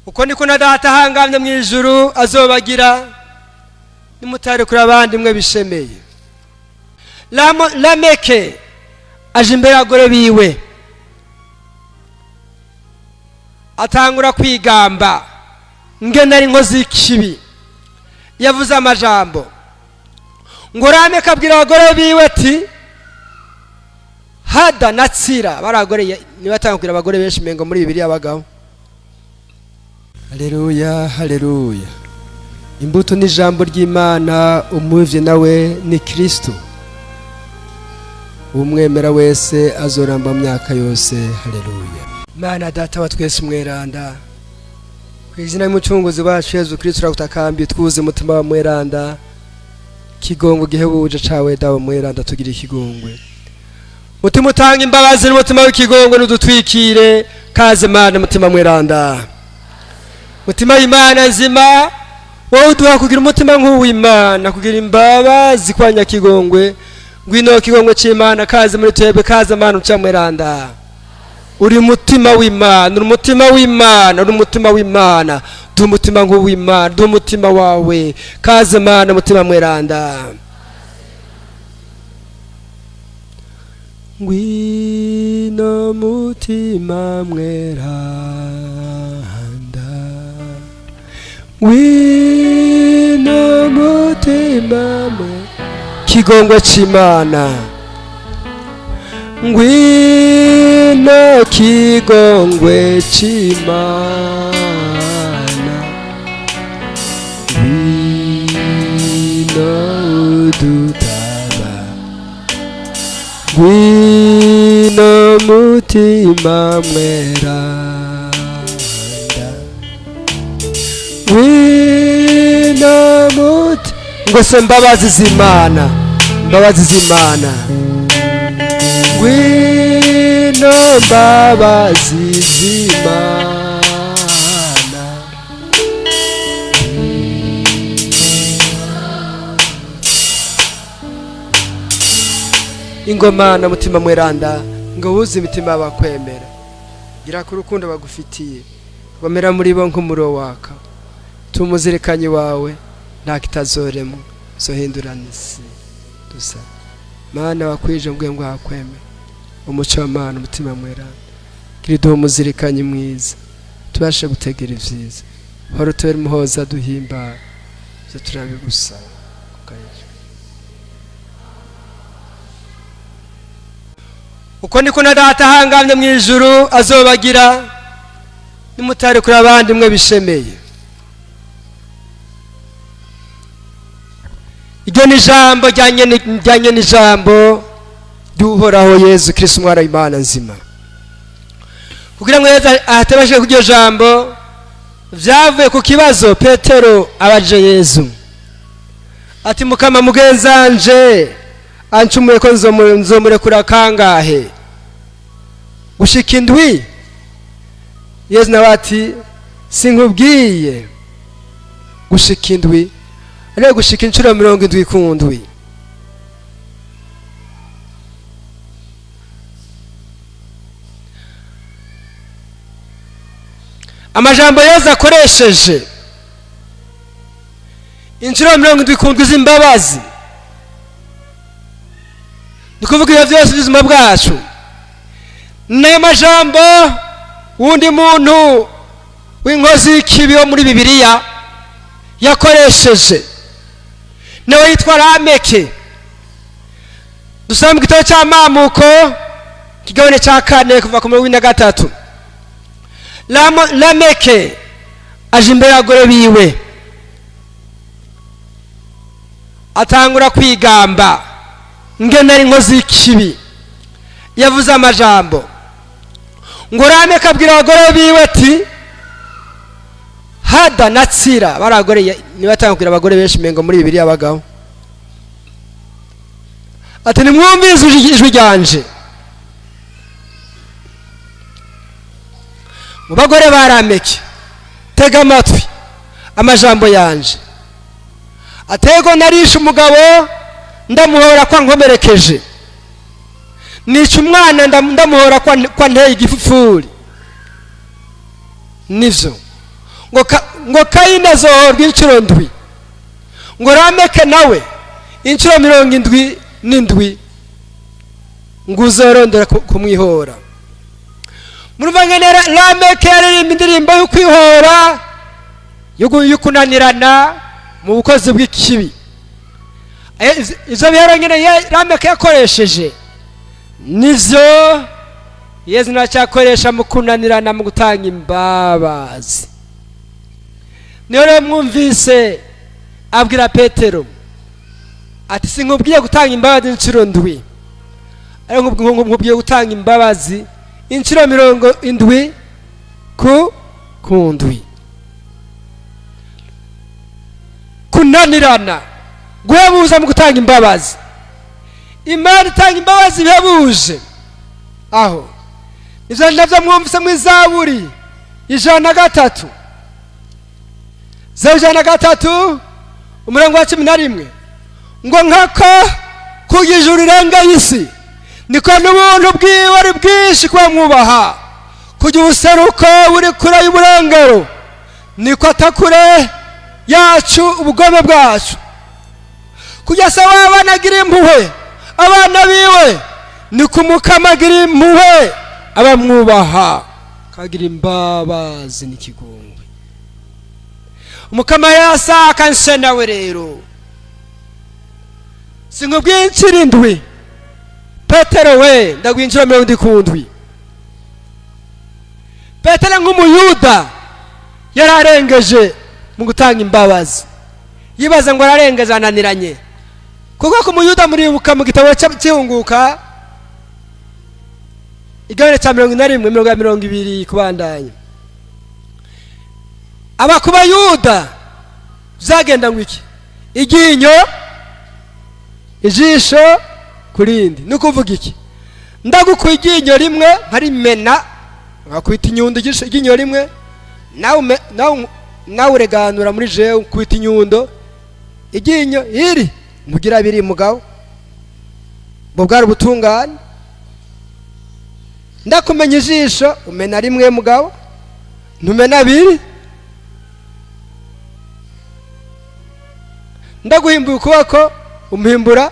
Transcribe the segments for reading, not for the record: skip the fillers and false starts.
Uko niko na Data ahangamye mu ijuru azobagira nimutarekura abandi mwe bishemeye. Lameke aje imbere y'abagore biwe, atangura kwigamba ngene ari inkozi y'ikibi. Yavuze amajambo ngo Lameke abwira abagore biwe ati Hada na Tsira. Bari abagore, niba atanga kubwira abagore benshi mengo muri Bibiliya abagabo. Haleluya, haleluya. Imbuto ni ijambo ry'Imana, umuvye nawe ni Kristo. Umwemera wese azoramba mu myaka yose. Haleluya. Mana Data wa twese mweranda, ku izina ry'Umucunguzi wacu Yezu Kristo turagutakambiye, twuze umutima wa mweranda, kigongwe gihebuje cawe Dawe mweranda, tugira ikigongwe. Mutima utanga imbabazi n'umutima w'ikigongwe n'udutwikire. Kaze Mana mutima mweranda, mutima w'Imana nzima, wowe uduha kugira umutima nk'uw'Imana, kugira imbabazi kwa nyakigongwe. Ngwino kigongwe c'Imana, kaze muri twebwe, kaze Mana uca mweranda. Uri mutima w'Imana, uri umutima w'Imana, uri umutima w'Imana. Duha umutima nk'uw'Imana, duha umutima wawe. Kaze Mana mutima mweranda. Ngwino mutima mweranda, ngwino mutima mweranda, kigongwe c'Imana. Ngwino kigongwe c'Imana, ngwino udutaba, ngwino mutima mweranda, ngwino muti ngo se mbabazi z'Imana, mbabazi z'Imana, ngwino mbabazi z'Imana. Ingoma na mutima mweranda, ngo wuze imitima y'abakwemera, gira ku rukundo bagufitiye, gomera muri bo nk'umuriro waka. Tumuzirikanyi wawe nta kitazoremwa, zohindurana isi dusa. Mana wakwije mbwe ngo hakweme umuco wa Mana umutima mweranda, gira uduhe umuzirikanyi mwiza, tubashe gutegera ivyiza. Hora utubere umuhoza duhimbara, ivyo turabigusaba. Uko niko na Data ahangamye mu ijuru azobagira nimutarekura abandi mwe bishemeye. Iryo ni ijambo ryanye n'ijambo ry'Uhoraho Yezu Kristo umwana w'Imana nzima. Kugira ngo Yezu atabashije kuryo jambo, vyavuye ku kibazo Petero abaje Yezu ati mukama mugenzanje ancumuye ko nzomurekura kangahe? Gushika indwi? Yezu nawe ati sinkubwiye gushika indwi, ariko gushika inshuro 70 ku ndwi. Amajambo Yezu akoresheje inshuro 70 ku ndwi z'imbabazi, ni kuvuga ibyo byose by'ubuzima bwacu. N'ayo majambo wundi muntu w'inkozi y'ikibi wo muri Bibiliya yakoresheje, nawe yitwa Lameke. Dusoma mu gitabo cy'Amamuko kigabane cya 4 kuva ku mirongo ine na gatatu. Lameke aje imbere y'abagore biwe, atangura kwigamba ngene ari inkozi y'ikibi. Yavuze amajambo ngo Lameke abwira abagore biwe ati Hada na Tsira. Bari abagore, niba atanga kubwira abagore benshi mengo muri Bibiliya abagabo. Ati nimwumvise ijwi ryanje. Mu bagore ba Lameke, tega amatwi amajambo yanje. Atego narishe umugabo ndamuhora kwa nkomerekeje, nica umwana ndamuhora kwa nteye igifufuri. Nivyo Ngo Kayini azohorwa inshuro ndwi, ngo Lameke nawe inshuro 77, ngo uzorondera kumwihora. Murumva ngene Lameke yaririmba indirimbo yo kwihora, yo kunanirana mu bukozi bw'ikibi. Ivyo bihero nyene Lameke yakoresheje nivyo Yezu ntacyakoresha mu kunanirana mu gutanga imbabazi. Niyo rero mwumvise abwira Petero ati sinkubwiye gutanga imbabazi inshuro ndwi, ariko nkubwiye gutanga imbabazi inshuro 70 ku ndwi. Kunanirana, guhebuza mu gutanga imbabazi. Imana itanga imbabazi bihebuje. Aho ivyo navyo mwumvise mu Zaburi 103, Zaburi 103 umurongo wa 11, ngo nkako kugira ijuru rirenga isi niko n'ubuntu bwiwe ari bwinshi kuba mwubaha, kugira ubuseruko buri kure y'uburengero niko atakure yacu ubugome bwacu, kugira se w'abana agira impuhwe abana biwe niko Umukama agira impuhwe abamwubaha, kagira imbabazi n'ikigongwe. Umukama yasaka nse nawe rero sinkubwiye inshuro indwi, Petero we ndaguha inshuro 70. Petero nk'umuyuda yararengeje mu gutanga imbabazi, yibaza ngo ararengeje ananiranye, kuko ku muyuda muribuka mu gitabo cy'ihunguka igabane cya 41 20 kubandanya, aba ku bayuda byagenda ngo iki? Iryinyo ijisho kurindi. Ni ukuvuga iki? Ndagukuye iryinyo rimwe nkarimena, nkakubita inyundo iryinyo rimwe, nawe ureganura muri jewe ukubita inyundo iryinyo iri mugira abiri mugabo, ubwo bwari ubutungane. Ndakumenya ijisho umena rimwe mugabo, ntumena abiri. Ndaguhimbuye ukuboko umuhimbura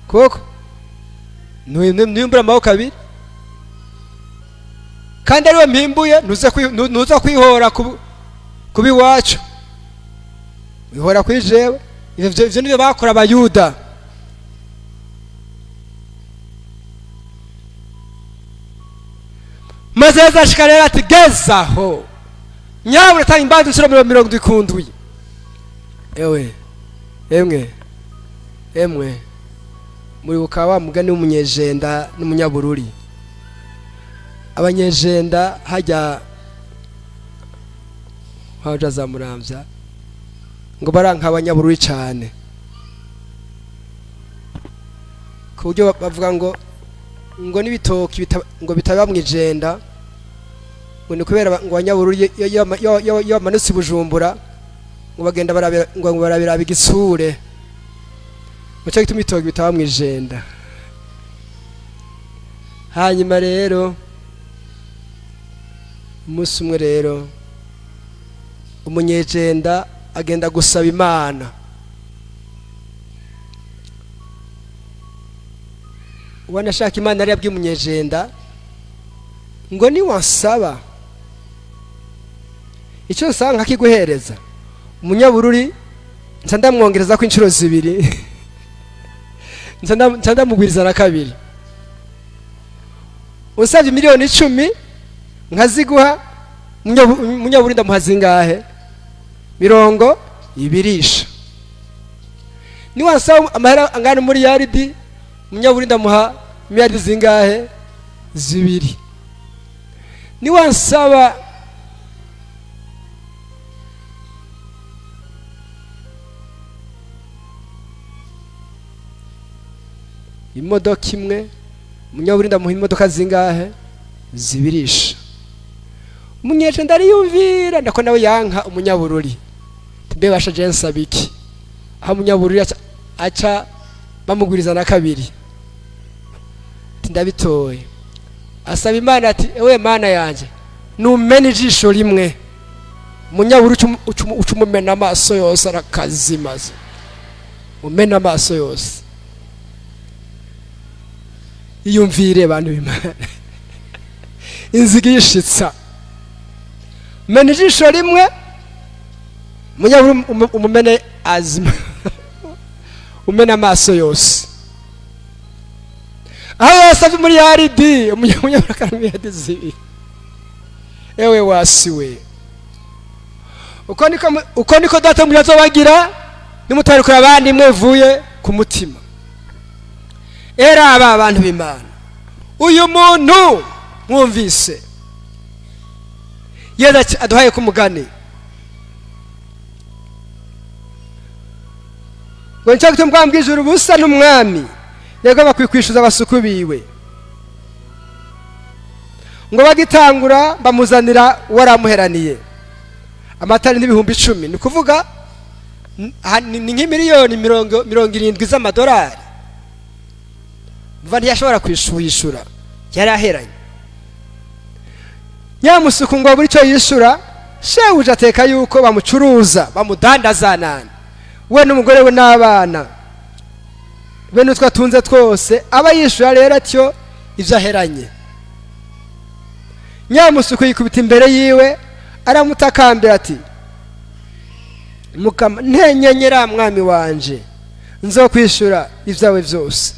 ukuboko, ntuhimbura amaboko abiri, kandi ariwe mpimbuye ntuza kwihora kuba iwacu, wihora kuri jewe. Ivyo nivyo bakora abayuda. Maze Yezu ashika rero ati gezaho nyabura tanga imbabazi inshuro 77. Ewe emwe emwe, muribuka wa mugani w'umunyejenda n'umunyabururi. Abanyejenda hajya haja za Muramvya ngo baranka abanyabururi cyane, ku buryo bavuga ngo n'ibitoki ngo bitaba mu ijenda, ngo ni kubera ngo abanyabururi iyo bamanutse i Bujumbura ngo bagenda barabira, ngo barabira igitsure, ngo cyo gituma ibitoki bitaba mu ijenda. Hanyuma rero umunsi umwe rero umunyejenda agenda gusaba Imana. Ubona ashaka Imana yari yabwiye umunyejenda ngo niwansaba icyo nsaba nkakiguhereza, umunyabururi nca ndamwongereza ko inshuro zibiri, nca ndamugwiriza na kabiri. Usabye miliyoni 10 nkaziguha, umunyabururi ndamuha zingahe? 20. Niwansaba amahera angana muri yaridi, umunyabururi ndamuha miliyari zingahe? 2. Niwansaba imodoka imwe, umunyabururi ndamuha imodoka zingahe? 2. Umunyeje ndariyumvira ndako nawe yanka umunyabururi, mbe basha je nsaba iki? Aho umunyabururi aca bamugwiriza na kabiri. Ati ndabitoye. Asaba Imana ati ewe Mana yanje, numene ijisho rimwe Umunyaburu uca umumena amaso yose, arakazimaza, umena amaso yose. Iyumvire, bantu b'Imana, inziga yishitsa mena ijisho rimwe, umunyaburu umumene azima, umena amaso yose, aho yose ava muri yaridi. Umunyaburu akaramiyadi zibiri. Ewe wasiwe, uko niko Data mu azobagira nimutarikura abandi mwevuye ku mutima. Era aba bantu b'Imana, uyu muntu mwumvise Yezu aduhaye ku mugani ngo nicyo gituma ubwami bw'ijuru busa n'umwami yagomba kwikwishyuza abasuku biwe. Ngo bagitangura bamuzanira uwaramuheraniye amatara 10,000, ni ukuvuga ni nk'imiliyoni 70 z'amadolari. Mva ntiyashobora kwishura, yari aheranye. Nyamusuku ngo abure icyo yishura, shebuja ateka yuko bamucuruza, bamudandaza nani, we n'umugore we n'abana be n'utwo atunze twose, aba yishura rero atyo ibyo aheranye. Nyamusuku yikubita imbere yiwe, aramutakambira ati: "Mukama, ntenyenyera mwami wanje, nzokwishura ibyawe byose."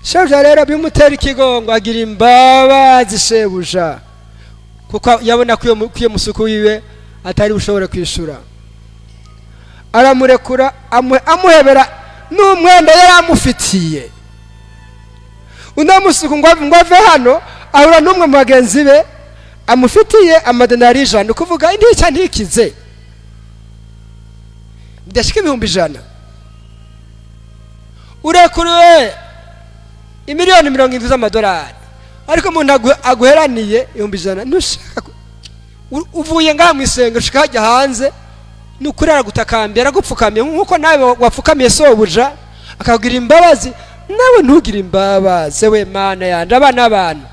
Shebuja rero bimutera ikigongo, agira imbabazi shebuja, kuko yabona ko iyo musuku wiwe atari bushobore kwishura, aramurekura, amuhebera n'umwenda yari amufitiye. Uno musuku ngo ave hano, ahura n'umwe mu bagenzi be amufitiye amadenari 100, ukuvuga intica ntikize, bidashika 100,000. Urekuriwe imiliyoni 70 z'amadolari, ariko umuntu aguheraniye 100,000, ntushaka uvuye ngaha mu isengero ushika hajya hanze, ni ukuri aragutakambye, aragupfukamiye nk'uko nawe wapfukamiye sobuja akakugira imbabazi, nawe ntugire imbabazi? We Mana yanje, abana abantu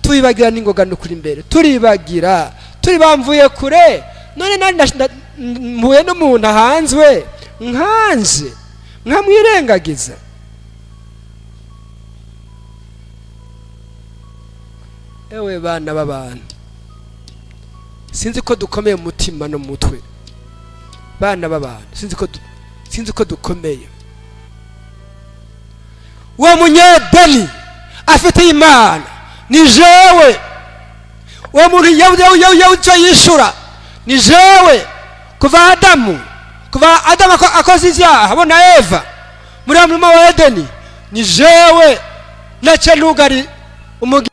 tubibagira n'ingoga, nukuri imbere turibagira, turi bamvuye kure. None nari mpuye n'umuntu ahanzwe nkanje nkamwirengagiza. Ewe bana b'abantu, sinzi ko dukomeye mu mutima no mu mutwe. Bana b'abantu, sinzi ko dukomeye. Uwo munyedeni afite Imana ni jewe, uwo muntu yabuze icyo yishura ni jewe. Kuva Adamu akoze ibyaha abona Eva muri wa murima wa Edeni, ni jewe nace ntugari umugezi.